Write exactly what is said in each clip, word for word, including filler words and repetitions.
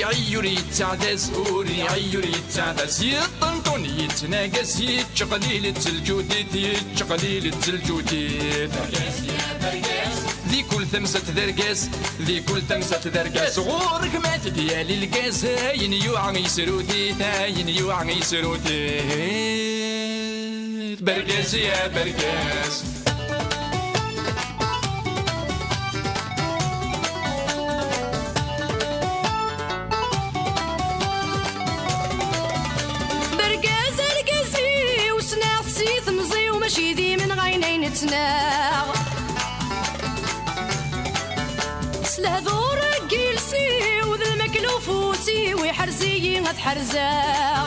Ayyur yettaɛdaz, ur ayyur yettaɛdaz, yeṭṭenṭun yettnagas, yettqelil-itt lǧudit, yettqelil-itt lǧudit. Di kul tamsalt d argaz, di kul tamsalt d argaz, ɣur-k ma tegyal lgaz, ayen yuɛa yesrut-it, ayen yuɛa yesrut-it. Bergaz ya bergaz. Bergaz argaz-iw, ssneɣ-t si temẓi-w, mačči d imenɣayen ay nettnaɣ. S lehdur n yiles-iw d lmakla ufus-iw, iḥrez-iyi ad ḥerzeɣ.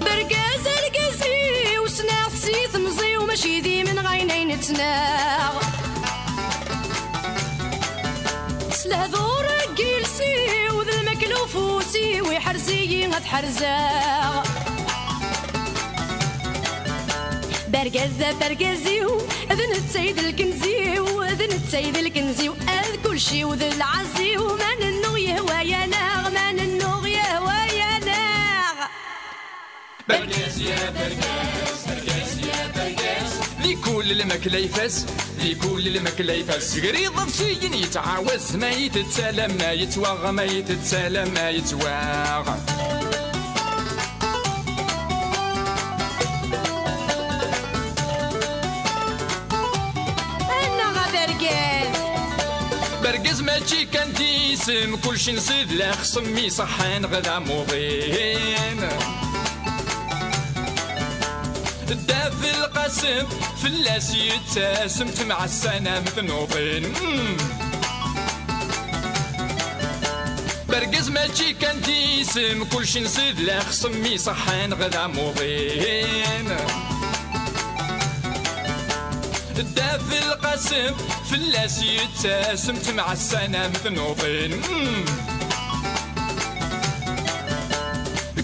Bergaz argaz-iw, ssneɣ-t si temẓi-w, mačči d imenɣayen ay nettnaɣ. S lehdur n yiles-iw d lmakla ufus-iw, iḥrez-iyi ad ḥerzeɣ. Bergaz a bergaz-iw, d netta i d lkenz-iw, d netta i d lkenz-iw, ad kulci-w d lɛaz-iw, ma nennuɣ yehwa-yaneɣ, ma nennuɣ yehwa-yaneɣ. Bergaz ya bergaz, bergaz ya bergaz. Di kul lmakla ifaz, di kul lmakla ifaz. Gar iḍebsiyen yettɛawaz, ma itett alamma yettwaɣ, ma itett alamma yettwaɣ. Annaɣ a bergaz! Bergaz mačči kan d isem, kulci nsid la xsem iṣeḥḥan ɣ d amuḍin. Dda Belqasem fell-as yettasem, temɛassanam tnuḍin. Mm. Bergaz mačči kan d isem, kulci nsid la xsem iṣeḥḥan ɣ d amuḍin. Dda Belqasem fell-as yettasem, temɛassanam tnuḍin. Mm.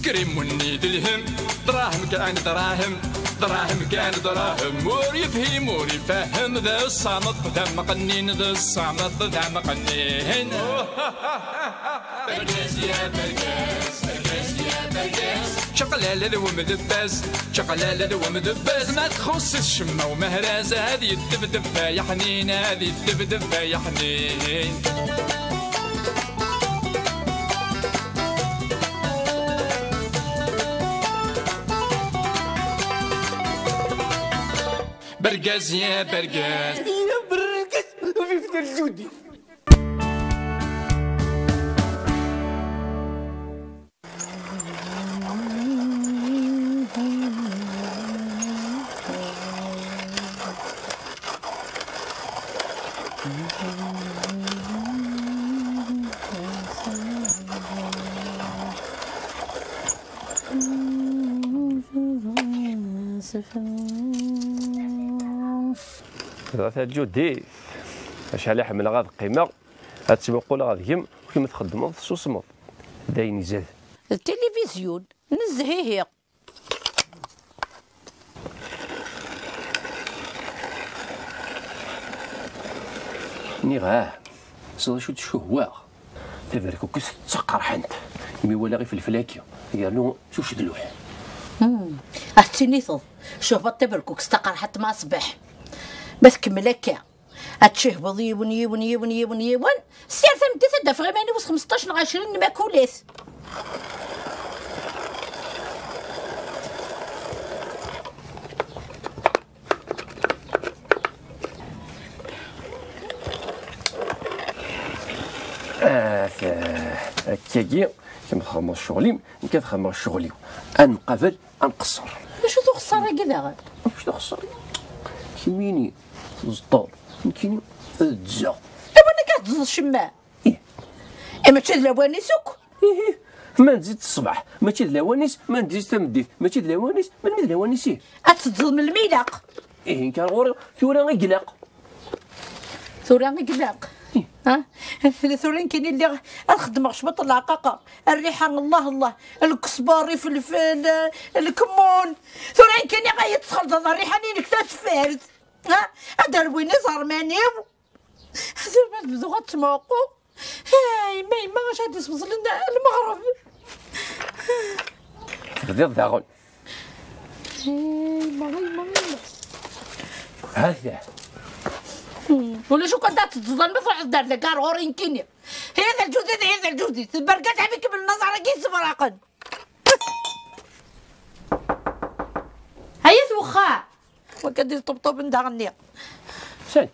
Krim wenni d lhem, dṛahem kan dṛahem, dṛahem kan dṛahem. Ur yefhim ur ifehhem, d ṣṣameṭ d amqennin, d ṣṣameṭ d amqennin. Bergaz ya bergaz, bergaz ya bergaz. Čaqlala d wemdebbaz, čaqlala d wemdebbaz. Ma txuṣṣ ccemma umehraz, ad yeddebdeb ay aḥnin, ad yeddebdeb ay aḥnin. Bergaz ya bergaz. Ya bergaz, vive le Judi. Dɣa taǧudit, acḥal i ḥemmleɣ ad qqimeɣ, ad ttmuquleɣ ad gem, u kemm txeddmeḍ, tessusmeḍ. D ayen izaden. D tilivizyun, nezzeh ihi. Nniɣ-ah, s d acu d-ccuhwaɣ? Taberkukest d taqerḥant, imi walaɣ ifelfel-agi, yernu s ucedluḥ. Hmm. Ad tiniteḍ, cuhbaḍ taberkukest taqerḥant ma ṣbeḥ. Ma tkemmel akka, ad tcihbeḍ yiwen, yiwen, yiwen, yiwen, yiwen, s yir tameddit ad d-afeɣ iman-iw s xmesṭac neɣ ɛecrin n makulat. Akkagi, kemm txedmeḍ ccɣel-im, nekk ad xedmeɣ ccɣel-iw. Ad nqabel, ad nqeṣṣer. D acu-t uxeṣṣar-agi daɣen? Acu d axeṣṣar? Kemmini tẓeṭṭeḍ, nekkini ddzeɣ. Iwa nekk ad tẓeḍ ccemma? Ih. E, mačči d lawan-is akk? Ihi, ma nzid ṣṣbeḥ, mačči d lawan-is, ma nzid tameddit, mačči d lawan-is, melmi d lawan-is, ih? Ad teẓẓel melmi ilaq. Ihi, nekk ar ɣur-i tura i ilaq. Tura i ilaq? Ih. Ha? Tura nekkini lliɣ ad xeddmeɣ cwiṭ n leɛqaqer. Rriḥa, Allah, Allah, lkesber, ifelfel, lkemmun. Tura nekkini ay tettxelḍeḍ rriḥa-nni-inek tafat. Ha? Ad rwin iẓerman-iw. Ad bduɣ ad ttmuqquɣ. Yemma, acu ad d-isbeẓlen lmeɣreb? Tebdiḍ daɣen. Yemma, yemma, yemma. Hata. Ulac akk anda tettẓalem, ma truḥeḍ ar dagi ar ɣur-i nekkini. Hi d lǧudit, hi d lǧudit. Berka tḥemmel-ikem lnaẓer-agi yessebraqen. Ay at wexxam! Wagi ad d-iṭebṭuben daɣenni. Sani,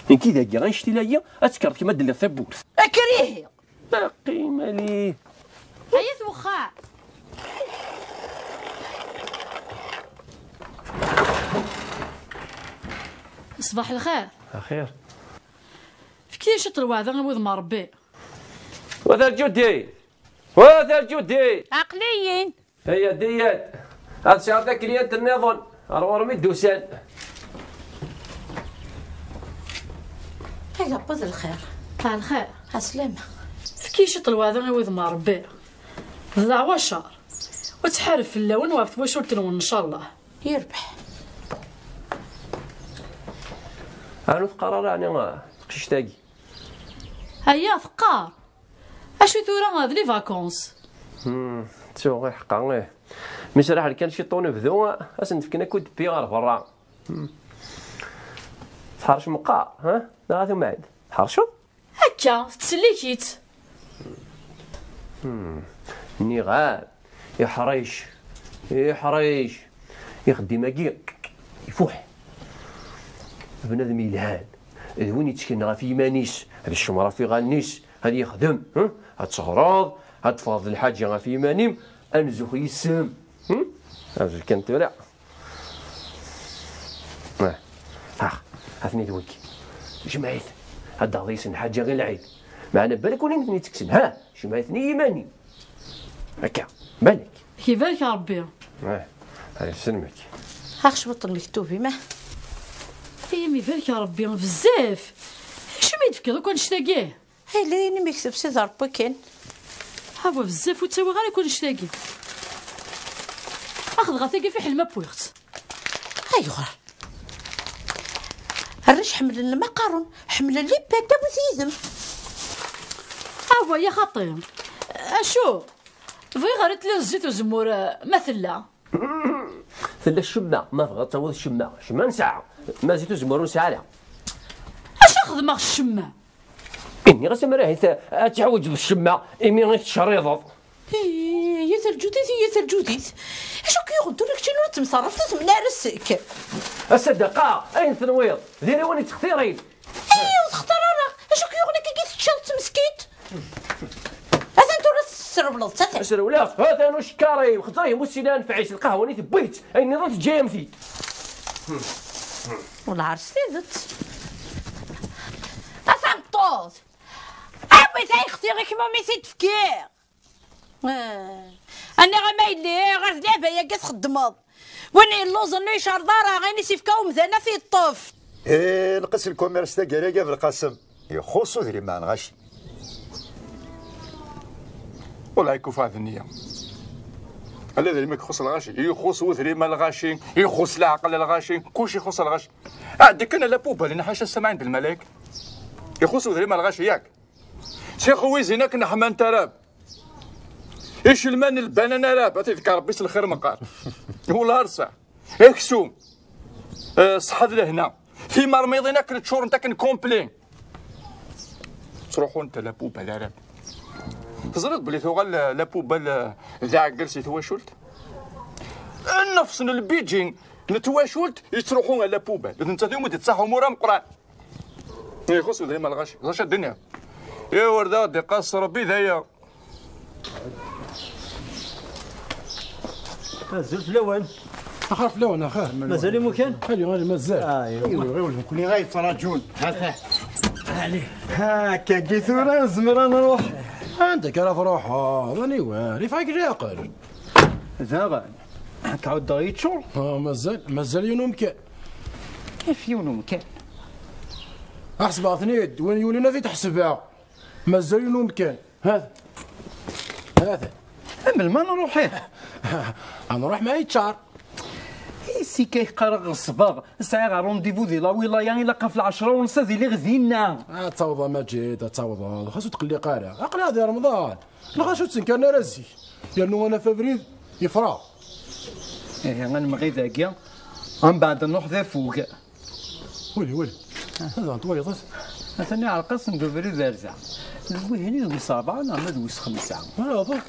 nekki dagi, annect-ilayi, ad tekkreḍ kemm ad d-telliḍ tawwurt. Akker ihi! Aqim ali. Ay at wexxam! Ṣbaḥ lxir. Axir. Efk-iyi ciṭ lweɛda i wudem n Ṛebbi. Wa d lǧudi! Wa d lǧudi! Aql-iyi-n. Aya diyat. Ad sɛiɣ takliyant nniḍen. Ar ɣur-m i d-usan. Ay, yewweḍ lxir. Ṭṭa lxir. Ɛeslama. Efk-iyi ciṭ lweɛda i wudem n Ṛebbi. D leɛwacer. Ur ttḥareb fell-awen u ɣef twacult-nwen, ncallah. Yerbeḥ. Ɛni ur teqqar ara ɛni teqcict-agi? Aya teqqar. Acu tura d les vacances? Hmm, ttuɣ iḥeqqa, ih. Mi sraḥen kan ciṭṭun bdu, ad sen-d-fken akk udebbi ɣer berra. Hmm. Tḥercem meqqar, ha? Neɣ a tumɛid? Tḥerceḍ? Akka, tettsellik-itt. Hmm. Nniɣ-am, iḥric, iḥric. Ixeddim-agi, ifuḥ. D bnadem yelhan. D win yettken ɣef yiman-is, ad icemmer ɣef iɣallen-is, ad yexdem, hm? Ad teɣreḍ, ad teffɣeḍ d lḥaǧa ɣef yiman-im, ad nzux yis-m. Hm? Azul kan tura. Ah, ah, atni d wigi. Jmeɛ-it. Ad d-taɣeḍ yis-sen lḥaǧa i lɛid. Meɛna balak ula d nitni ttekksen. Ha, jmeɛ-iten i yiman-im. Akka, balak. Ibarek Ṛebbi. Ah, ah, yesselmek. Ax cwiṭ n lmektub, ima. Ay, mi ibarek Ṛebbi, bezzaf. Acu mi d-tefkiḍ akk annect-agi? Ay, la, ini mektub si d Ṛebbi kan. Hawa, bezzaf ur ttawiɣ ara akk annect-agi. Axdeɣ tagi fiḥel ma wwiɣ-tt. Ayɣer? Arrac ḥemmlen lmaqarun, ḥemmlen les pâtes, awit yid-m. Hawa, ya xaṭi. Acu? Bɣiɣ ara tella zzit uzemmur, eh, ma tella. Tella ccemma, ma tebɣiḍ tawiḍ ccemma. Ccemma nesɛa, ma zzit uzemmur ur nesɛi ara. Acu xedmeɣ ccemma? Nniɣ-as amar ahit ad teḥwiǧeḍ ccemma imi i tettcerriḍeḍ. Iyyat a lǧudit, iyyat a lǧudit. Acu k-yuɣen tura keččini ur temserrafeḍ, ur temmneɛ ara seg? A Sadaqa, ayen tenwiḍ, diri win yettextirin. Ih, ur textar ara. Acu k-yuɣen akka i teččiḍ d tmeskint? Atan tura tesrewleḍ-tt, atan. Srewleɣ, atan ucekkar-im, xeẓẓer-im, ur tessin ara nfeɛ-is, lqahwa-nni tewwi-tt, ayen nniḍen teǧǧa-yam-t-id. Wellah ar s tidet. A tameṭṭut! Awi tayexti i kmum i t-id-fkiɣ. Ah. Aniɣ ama yelli ɣer d leɛba-agi txeddmeḍ. Win yelluẓen ur yecreḍ ara, ayen i s-yefka umdan ad t-yeṭṭef. Eh, lqes lkumirs taggara-agi a Belqasem. Ixuṣ udrim n lɣaci. Wellah ikufeɛ d nniya. Ala d lmek ixuṣ lɣaci, ixuṣ udrim n lɣaci, ixuṣ leɛqel lɣaci, kullec ixuṣ lɣaci. Ɛeddi kan a la poubelle, ḥaca ssama ɛend lmalayek. Ixuṣ udrim n lɣaci, yak? Tixwizin akken ḥmant arab. Icelman n lbanan arab, ad t-id-kker Rebbi s lxir meqqar. Wala rṣa. Aksum. Eh, ṣṣeḥḥa d lehna. Timermiḍin akken ččurent akken complet. Ttruḥunt la poubelle arab. Teẓriḍ belli tuɣal la, la poubelle, eh, d aɛeggal si twacult? Nnefṣ n lbidji n twacult yettruḥu ɣer la poubelle. D nettat i wumi d-yettaḥ umur ameqqran. Ixuṣ udrim n lɣaci. D acu ad d-iniɣ? Ihi ur d aɣ-d-iqas Rebbi d aya. Azul fell-awen. Axir fell-awen, axir. Mazal imukan? Ali, ali, mazal. Ah, iwa. Ɣiwel, ɣiwel, nekkni ay yettraǧun. Hata. Ali. Hakkagi tura nezmer ad nruḥ. Anda akka ara truḥeḍ? Aniwer? Ifeɣ-ik leɛqel. Daɣen, ad k-ɛuddeɣ yeččur. Ah, mazal, mazal yiwen umkan. Kif yiwen umkan? Ḥesbeɣ-ten-id, win yulin ad t-id-ḥesbeɣ. Mazal yiwen umkan. Hada. Hada. Melmi ad nruḥ ihi? Ad nruḥ ma yeččar. Is Ikka qqareɣ ɣeṣbeɣ, sɛiɣ ṛundivu di la wilaya, ilaq ɣef lɛecṛa u nṣ ad iliɣ dinna. Ad tawḍeḍ a Maǧid, ad tawḍeḍ, xas ur tqelliq ara. Aql-aɣ di Remḍan, neɣ acu ur ttenkaren ara zik. Yernu anaf abrid yefreɣ. Ihi, ad nemɣi dagi, mbeɛd nruḥ d afug. Wali, wali. Ad ɣent wayeḍ. Atan iɛreq-asen-d ubrid ar da. D wihin i d wis ṛebɛa neɣ ma d wis xemsa? Wala, ḍu.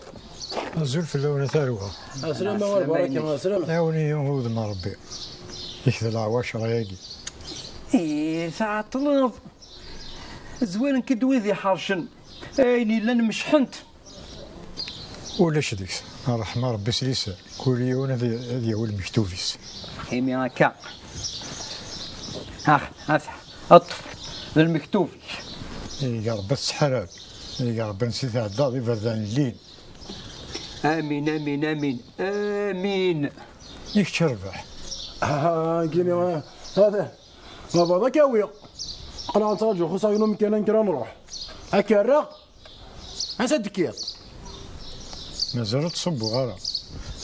Azul fell-awen a tarwa. Ɛeslama, ɛeslama, lbaraka, ɛeslama. Ɛiwen-iyi udem a Ṛebbi. Ikd leɛwacra-agi. Ih, tɛeṭṭleḍ. Zwiren-k-id wid iḥercen. Ayen yellan mecḥent. Ulac deg-s. Ṛṛeḥma Ṛebbi s liser. Kul yiwen ad, ad yawi lmektub-is. Imi akka. Ax, ax, ṭṭef. D lmektub-ik. Iga Ṛebbi ad tesseḥrab. Iga Ṛebbi ansi tɛeddaḍ iberdan llin. Amin, amin, amin, amin. I kečč a Rrbeḥ? Ah, gini, ah, hada. Baba, ad k-awiɣ. Aql-aɣ nettraǧu, xuṣṣeɣ yiwen umkan, ad nekker ad nruḥ. Ad k-rreɣ. Ansa d-tekkiḍ? Mazal ur ttṣubbuɣ ara.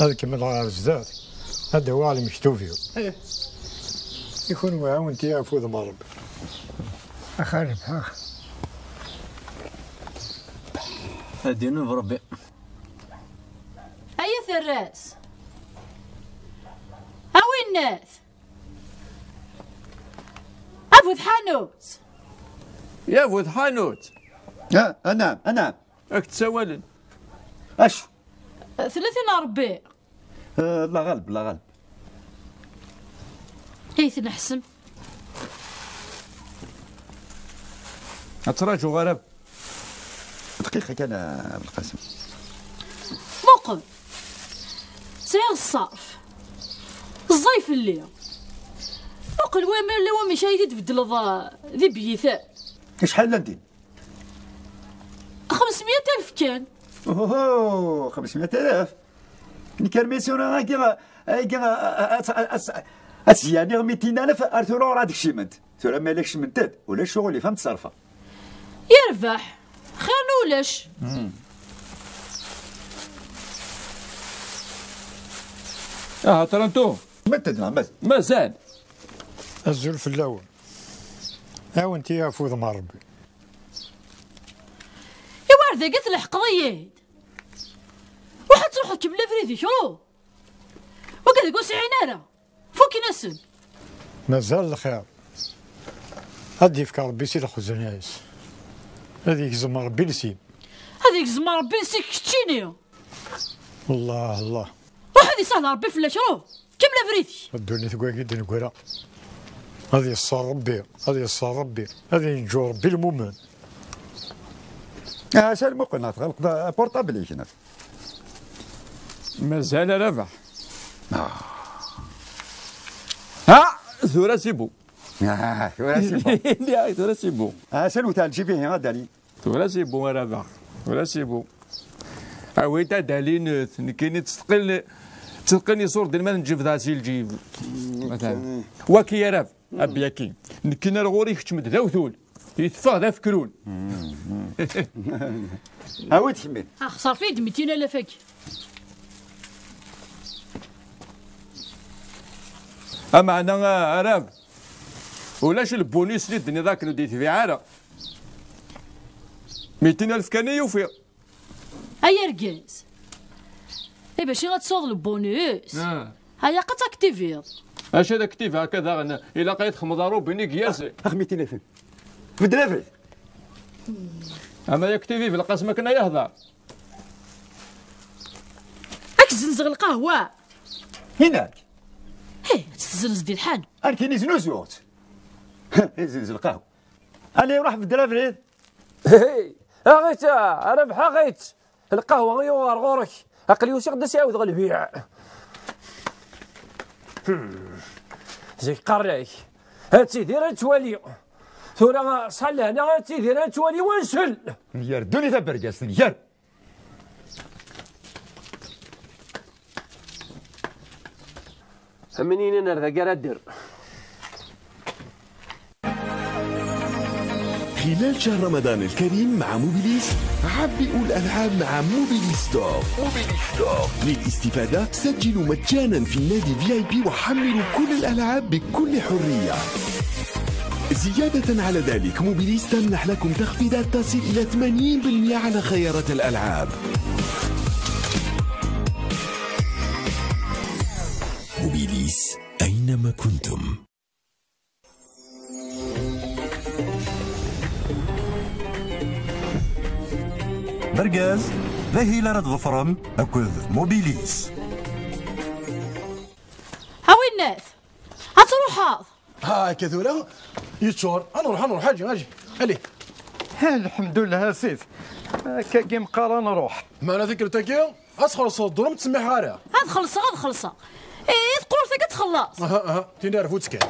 Ad kemmleɣ ɣer zdat. Ad d-awiɣ lmektub-iw. Ih. I kunwi, ɛawnet-iyi ɣef wudem n Ṛebbi. Ax a Ṛebḥa. Ad d-inub Ṛebbi. Ay aterras! A winnat! A bu tḥanut! Ya bu tḥanut! Ah, anɛam, anɛam. Ad k-ssawalen. Acu? Tella tin a Ṛebbi. Eh, la ɣaleb, la ɣaleb. Ay tneḥsem. Ad traǧuɣ ara. Dqiqa kan, a Belqasem. Muqel. Sɛiɣ ṣṣerf. Ẓẓay fell-i. Muqel wa ma yella wamek ay t-id-tbeddleḍ, eh, di biyita. Acḥal llan din? Xemsmya alef kan. Ohoho, xemsmya alaf. Nekk armi tura agi, agi, a, a, a, a, a, ad s-yerniɣ mitin alaf ar tura ur ad kciment. Tura ma yella kecment-d, ulac ccɣel, ifhem-t ṣṣerfa. Yerbeḥ. Xir n ulac. Hmm. Aha, Taranto. Mata-d neɣ mazal? Mazal. Azul fell-awen. Ɛawnet-iyi ɣef wudem n Ṛebbi. Iwerdagi tleḥqeḍ-iyi-d. Ruḥ ad truḥeḍ kemmel abrid-ik, ruḥ. Wagi deg ur sɛin ara. Fukken-asen. Mazal lxir. Ad d-yefk Ṛebbi si lxezna-is. Ad yegzem Ṛebbi lsin. Ad yegzem Ṛebbi lsin keččini. Allah, Allah. Ruḥ ad isahel Ṛebbi fell-ak, ruḥ. Kemmel abrid-ik. Ddunit deg wagi d-neggra. Ad yeṣṣer Ṛebbi, ad yeṣṣer Ṛebbi, ad yenǧu Ṛebbi lmumen. Ah, sal muqel, neɣ tɣelqeḍ aportabl-ik, neɣ? Mazal a Rabaḥ. Ah. Ah, tura c'est bon. Ah, tura c'est bon. Tura c'est bon. Ah, sal wet ɛelǧib ihi, a Dali. Tura c'est bon a Rabaḥ. Tura c'est bon. Awi-d ad alinet, nekkini ttseqqin, ttseqqin iṣurdiyen ma nǧibed-as i lǧib. Matan. Waki a Rab, a Byaki. Nekkini ar ɣur-i keččem-d d awtul. Yeffeɣ d afekrun. Awi-d kemmini. Ah, xṣerf-iyi-d mitin alaf-agi. Ameɛna, a Rab, ulac lbunus li d-tenniḍ akken ur d-yetbiɛ ara. Mitin alef kan i yufiɣ. Ay argaz! I bac i ad tesɛuḍ lbunus? Ah. Ay, ilaq ad taktiviḍ. Acu ad aktiviɣ akka daɣen? Ilaq ad txedmeḍ arubinet i yas. Ax, mitin alef. Beddel abrid. Ama yaktivi Belqasem akken ay yehder. Ad k-zzenzeɣ lqahwa. Inak. Hey, ad tt-tezzenz di lḥan. Akken i znuzuɣ-tt. Izenz lqahwa. Allez, ruḥ beddel abrid. Hey, aɣ-itt, a Rabaḥ, aɣ-itt. Lqahwa i uɣeɣ ɣur-k. Aql-i usiɣ-d ad s-ɛiwdeɣ lbiɛ. Hmm. Zik qqaren-ak, ad tidir ad twali. Tura, ṣṣeḥ lehna, ad tidir ad twali wansel. Nger ddunit a bergaz, nger. Am win yennan ar dagi ara d-terr. خلال شهر رمضان الكريم مع موبيليس، عبئوا الألعاب مع موبيليس ستور. موبيليس ستور. للاستفادة سجلوا مجانا في النادي في آي بي وحملوا كل الألعاب بكل حرية. زيادة على ذلك، موبيليس تمنح لكم تخفيضات تصل إلى ثمانين بالمئة على خيارات الألعاب. موبيليس، أينما كنتم. Bergaz, d ahil ara tḍefrem akked Mobilis. A winnat, ad truḥeḍ. Ha akka tura yeččur. Ad nruḥ, ad nruḥ, aǧi, aǧi. Ali. Lḥemdullah a ssid. Akkagi meqqar ad nruḥ. Meɛna tikkelt-agi ad txellṣeḍ ddrum ur ttsemmiḥeɣ ara. Ad xellṣeɣ, ad xellṣeɣ. Ih, tqurret-agi ad txelleṣ. Aha, aha, tini ar bu ttkan.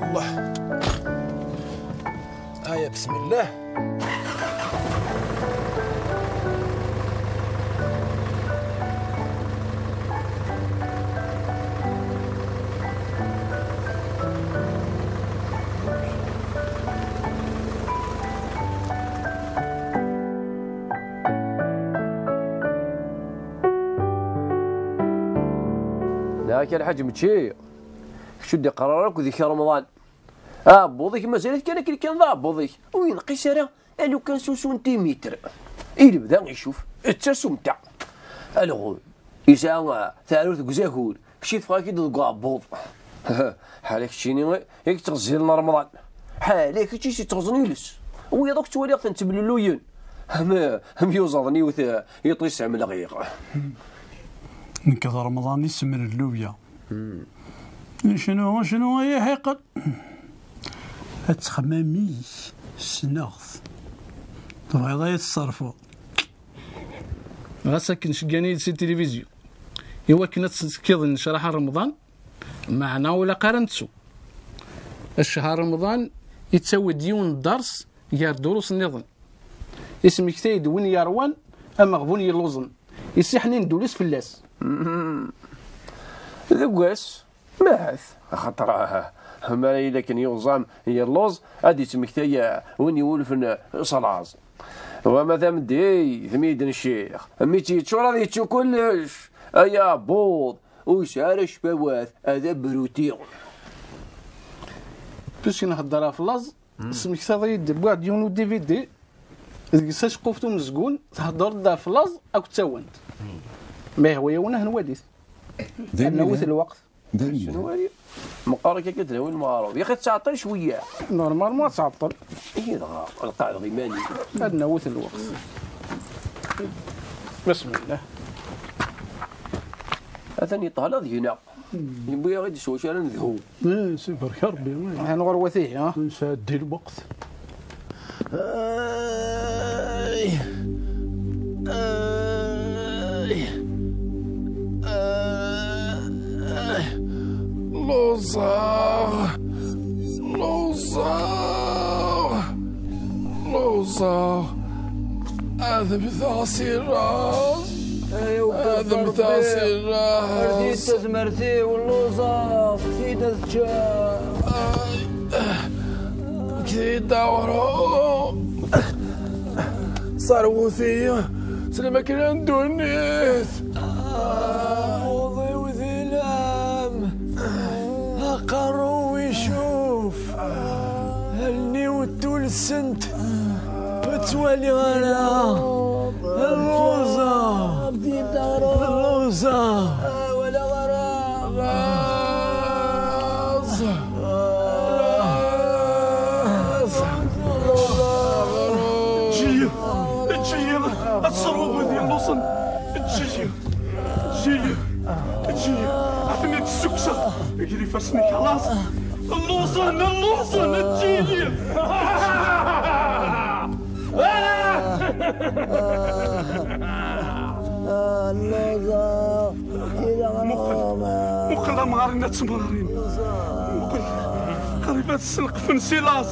Allah. Aya, bismillah. Yak a lḥaǧ, mačči kečč ur d-iqrar ara akked-k Remḍan. Aɛebbuḍ-ik mazal-it kan akken kan d aɛebbuḍ-ik, ur yenqis ara alukan s usu n timitr. I lebda icuf, d tasumta. Alɣun, yesɛa taɛrurt deg uzagur, kečč teffeɣ-ak-id deg uɛebbuḍ. Ḥala keččini i yettɣezzilen Remḍan. Ḥala kečč i s-yettɣeẓen iles. Wiyaḍ akk ttwaliɣ-ten ttemlelluyen. Am, am yuẓaḍen yiwet yiṭ yesɛem lɣiɣ. Nekk d Remḍan i semlelluyeɣ. Cnu, cnu ay iḥiqel. Ad txemmam-ik ssneɣ-t. Tebɣiḍ ay tṣerfeḍ. Ɣas akken ceggan-iyi-d si tilivizyu i wakken ad tsekkiḍ nnecraḥa n Remḍan, meɛna ur ilaq ara nettu. Ccher Remḍan yettawi-d yiwen n dders gar durus nniḍen. Ismektay-d win yerwan ameɣbun yelluẓen, isiḥnin-d ul-is fell-as. Deg wass, ma ahat, axaṭer ah, mi ara yili akken yuẓam yelluẓ, ad d-ittmektay win iwulfen s laẓ. Wama tameddit, mi d-ncix, mi tt-yeččur ad yettu kullec, ay aɛebbuḍ, ur yesɛi ara ccfawat, ad abruti. Puisque nhedder ɣef laẓ, tesmektaḍ-iyi-d, wwiɣ-d yiwen u D V D, deg-s aceqquf n umezgun, theddreḍ-d ɣef laẓ akked tawant. Ma yehwa-yawen ad nwali-t. Ad nawit lweqt. Meqqar akka akka d-nawi lmeɛruf. Yaxi tettɛeṭṭil cwiya. Normalement ad tɛeṭṭel. Ihi dɣa, ad qeɛdeɣ iman-iw. Ad nawit lweqt. Bismillah. Atan yeṭṭehla deg-neɣ. Yewwi-yaɣ-id s wacu ara nedhu. Eh, si barka Rebbi. Ad nuɣer wat ihi, ha? Nesɛeddi lweqt. Ay. Ay. Ay. Luẓeɣ. Luẓeɣ. Luẓeɣ. Ad mmteɣ si laẓ. Ay, ad mmteɣ si laẓ. Ar d-yettas tazmert-iw, luẓeɣ. Fket-iyi-d ad ččeɣ. Ay. Fket-iyi-d aɣrum. Ṣerwet-iyi s lmakla n ddunit. Aɛuḍ-iw d ilam. Aqerru-w icuf. Allen-iw ttulsent. Ur ttwaliɣ ara. Lluẓeɣ. Lluẓeɣ. Laẓ. Laẓ. Eǧǧ-iyi. Eǧǧ-iyi. Ad sruɣ wid yelluẓen. Eǧǧ-iyi. Eǧǧ-iyi. Eǧǧ-iyi. Ad ten-id-ssukkseɣ. Ger ifassen-ik a laẓ. Lluẓen, lluẓen, eǧǧ-iyi. Lluẓeɣ. Muqel, muqel amɣar-in ad temɣarin. Muqel, qrib ad sselqfen si laẓ.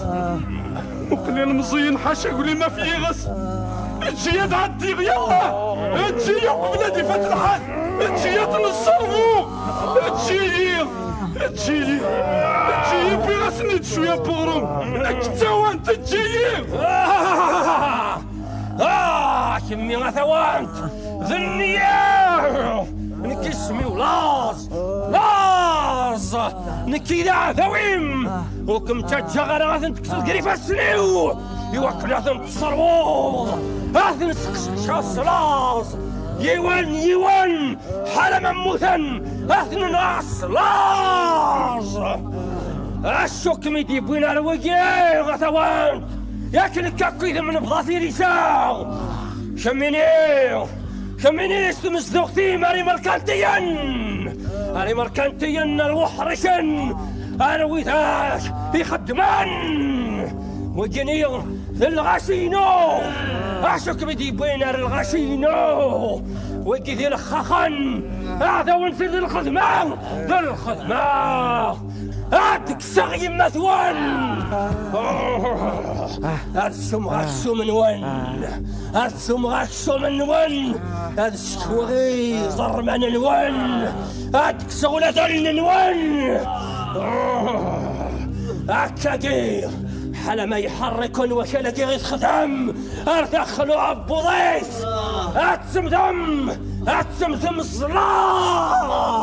Muqel ilemẓiyen ḥaca guli ma f yiɣes. Eǧǧ-iyi ad ɛeddiɣ, yalla! Eǧǧ-iyi uqbel ad ifat lḥal! Eǧǧ-iyi ad ten-sserḍu! Eǧǧ-iyi! Eǧǧ-iyi! Eǧǧ-iyi, wwiɣ-asen-id cwiya n uɣrum! Nekk d tawant, eǧǧ-iyi! Ah! Ah! Kemmi a tawant! D nniya! Nekk isem-iw Laẓ! Laẓ! Nekk i d aɛdaw-im! Ur kem-ttaǧǧaɣ ara ad ten-tekkseḍ gar ifassen-iw! Iwakken ad ten-tesserwuḍ! Ad ten-sqecceɣ s laẓ! Yiwen, yiwen! Ḥala ma mmuten! Ad ten-nɣeɣ s laẓ! Acu kem-id-yewwin ar wigi, a tawant? Yak nekk akk idem nebḍa tirisa! Kemmini! Kemmini s tmezduɣt-im ar imerkantiyen! Ar imerkantiyen, ar wuḥricen! Ar widak ixeddmen! Wigini d lɣaci-inu! Acu kem-id-yewwin ar lɣaci-inu? Wigi d ilexxaxen! Aɛdaw-nsen d lxedma! D lxedma! Ad d-kkseɣ yemma-twen! Ad sumɣeɣ aksum-nwen! Ad sumɣeɣ aksum-nwen! Ad sekweɣ iẓerman-nwen! Ad d-kkseɣ ula d allen-nwen! Akkagi! Ḥala ma iḥerr-iken wakal-agi i txedɛem! Ar daxel uɛebbuḍ-is! Ad temmtem! Ad temmtem s laẓ!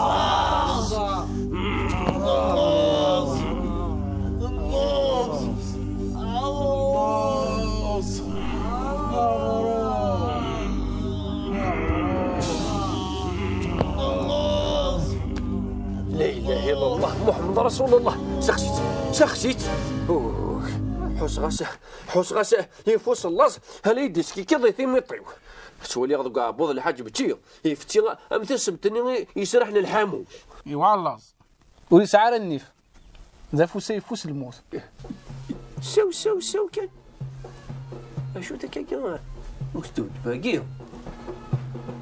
La ilaha illallah, Muḥemmed Rasulullah. Saxsit, saxsit. Uh, ḥusɣ-as, ḥusɣ-as yif usellaẓ, hala i d-iskikiḍ i timiṭ-iw. Ttwaliɣ deg uɛebbuḍ lḥaǧ bečči, ifetti am tasemt-nni i yesraḥen lḥamu. Iwa laẓ. Ur yesɛi ara nnif. D afus ayeffus lmut. Sew, sew, sew kan. Acu takagi? Uktub-agi.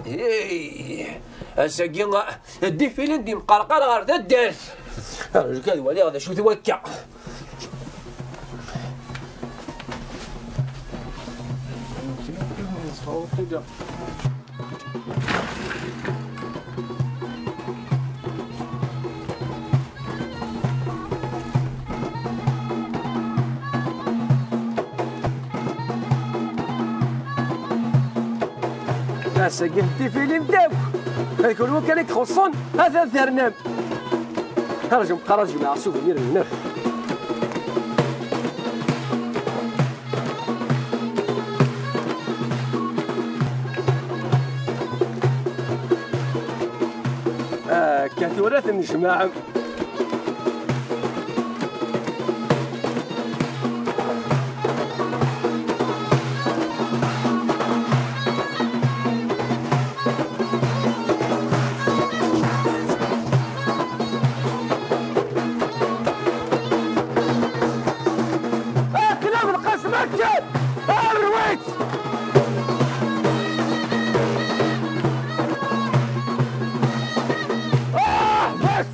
Hey! Ass-agi, ddifilin d imqerqar ɣer taddart. Rǧu kan waliɣ d acu-t wakka. Ass-agi tifilin d akk. Ad kunwi kan i ixuṣṣen, ad ternam. Rǧum qqar ad jemɛeɣ souvenir-nneɣ. Akka tura tennejmaɛem. Akla Belqasem akken! Rwit! Ah, bas!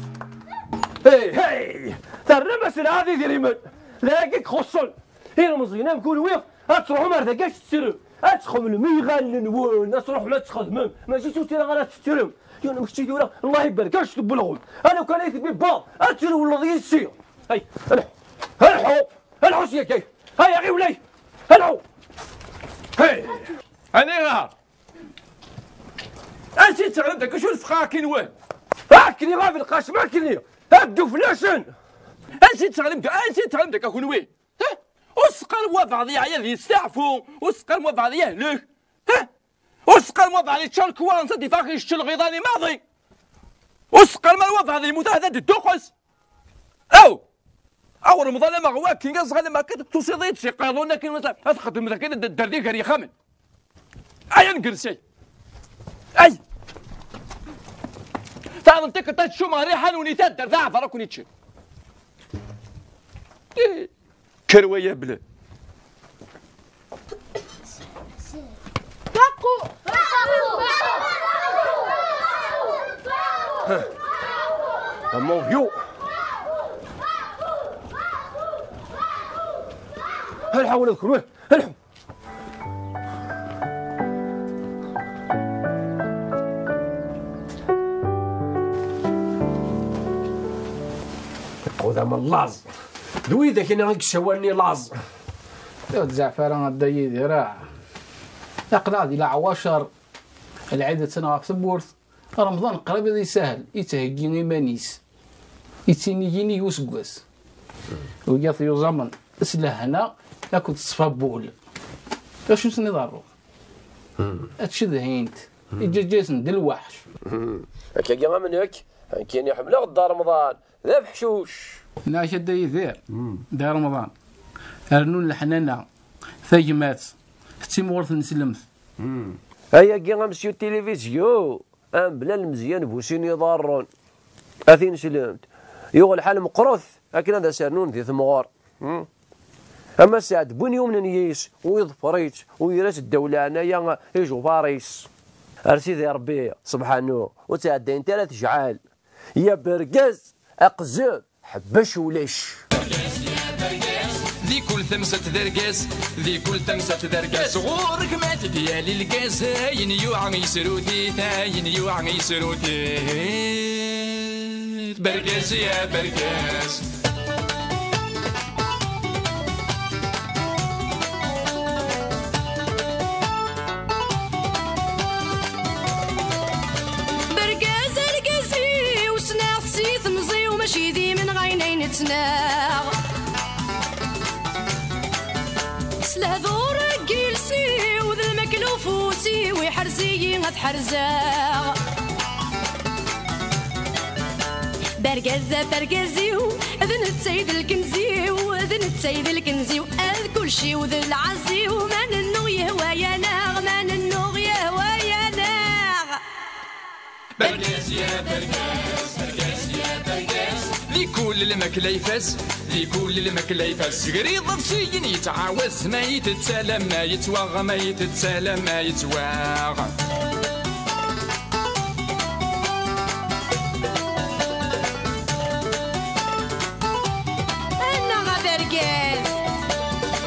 Hey, hey! Terram-asen ɛad idrimen! D ayagi i ixuṣṣen! Ilmeẓyen am kunwi, ad tṛuḥum ar dagi ad tettrem, ad txemlem i yiɣallen-nwen, ad tṛuḥem ad txedmem, mačči d tuttra ara tettrem. Yiwen kečči tura, Allah ibarek, ad tewwelɣem. Ala kan ay tebbi baḍ, ad trewleḍ yis-i. Ay, alḥu, alḥu, alḥu s yakay. Ay, aɣiwlay, alḥu. Hey, aniɣer? Ansi d-teɣlem deg acu lfeqqa akken wen? Akken i ɣab lqasem akken i. Ad d-uflasen. Ansi d-teɣlem, ansi d-teɣlem deg akunwi? Ha? Ur s-qqarem wa beɛḍ yeɛya ad yesteɛfu, ur s-qqarem wa beɛḍ yehlek. Ha? Ur s-qqarem wa beɛḍ yečča lekwaɣen s ad ifax yečč lɣiḍan i maḍi. Ur s-qqarem ara wa beɛḍ yemmut ahat ad d-idduqqes. Aw! Aw Remḍan ama ɣwakin, aẓɣal ama akka, tusiḍ-iyi-d si qqaḍun akken ad txeddmeḍ akken ad d-, dderdi gar yixxamen. Ay angersi! Ay! Taɣen tikkelt ad tcum ɣer riḥan uni taddart aɛbar akun iččen. Ih, kker waya bla. Taqu! Amoviu! Alḥu wala d kunwi! Alḥu! Dama laẓ. D widak-nni i yessawalen i laẓ. Ur tzeɛf ara a Dda Yidir, ah. Aql-aɣ di leɛwacer, lɛid attan ɣef tewwurt, Remḍan qrib ad isahel, yettheggi iman-is, yettini yinig useggas. Wiyaḍ yuẓamen s lehna akked ṣṣfa n wul. Acu sen-iḍerru? Ad cedhint, iǧǧaǧǧa-yasen d lweḥc. Akkagi am nekk, nekkini ḥemmleɣ Dda Remḍan, d afeḥcuc. Neɣ akka Dda Yidir, Dda Remḍan, rnun leḥnana, tagmat, d timɣurt n slemt. Ayagi a Mesyu Tilivizyu, amebla n Mezyan bu sin iḍarren. A tineslemt, yuɣ lḥal meqqret akken ad as-rnun di temɣer. Hmm? Ama sɛed n win yumnen yis, u yeḍfer-itt, u yerra-tt ddaw leɛnaya ijufaṛ-is. Ar Sidi Ṛebbi, subḥanu, ur ttɛeddayent ara tejɛal. Ya bergaz, aqzeb, ḥbec ulac. Di kul tamsalt d argaz, di kul tamsalt d argaz. Ɣur-k ma t-id-yali lgaz, ayen yuɛa yesrut-it, ayen yuɛa yesrut-it. Bergaz ya bergaz. Bergaz argaz-iw, ssneɣ-t si temẓi-w, mačči d imenɣi ay nettnaɣ. S lehdur n yiles-iw, d lmakla ufus-iw, iḥrez-iyi ad ḥerzeɣ. Bergaz ɣef argaz-iw, d netta i d lkenz-iw, d netta i d lkenz-iw, ad kulci-w d lɛaz-iw, ma nennuɣ yehwa-yaneɣ, ma nennuɣ yehwa-yaneɣ. Bergaz ya bergaz, bergaz ya bergaz. Di kul lmakla ifaz, di kul lmakla ifaz. Segriḍ ɣef tiyin yettɛawaz, ma yettett alamma yettwaɣ, ma yettett alamma yettwaɣ. Annaɣ a bergaz!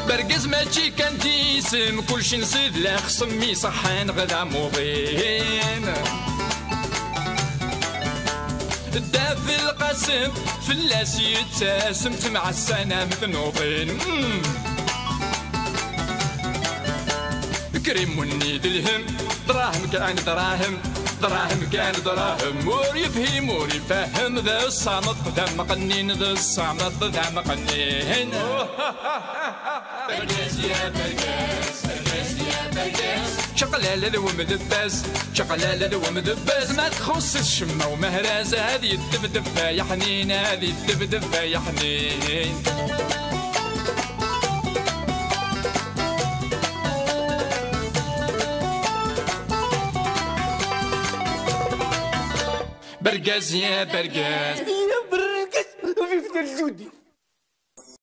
Bergaz mačči kan d isem, kulci nṣid lexṣem iṣeḥḥan ɣ d amuḍin. Dda Belqasem fell-as yettasem, ttemɛassan am tnuḍin. Mm. Krimunni d lhem, dṛahem kan dṛahem, dṛahem kan dṛahem. Ur yefhim, ur ifehhem, d ṣṣameṭ d ameqqnin, d ṣṣameṭ d ameqqnin. Bergaz ya bergaz, bergaz ya bergaz. Čaqlala d wemdebbaz, čaqlala d wemdebbaz. Ma txuṣṣ-it ccemma umehraz, ad yeddebdeb ay aḥnin, ad yeddebdeb ay aḥnin. Bergaz ya bergaz. Ya bergaz, vive Dda Lǧudi.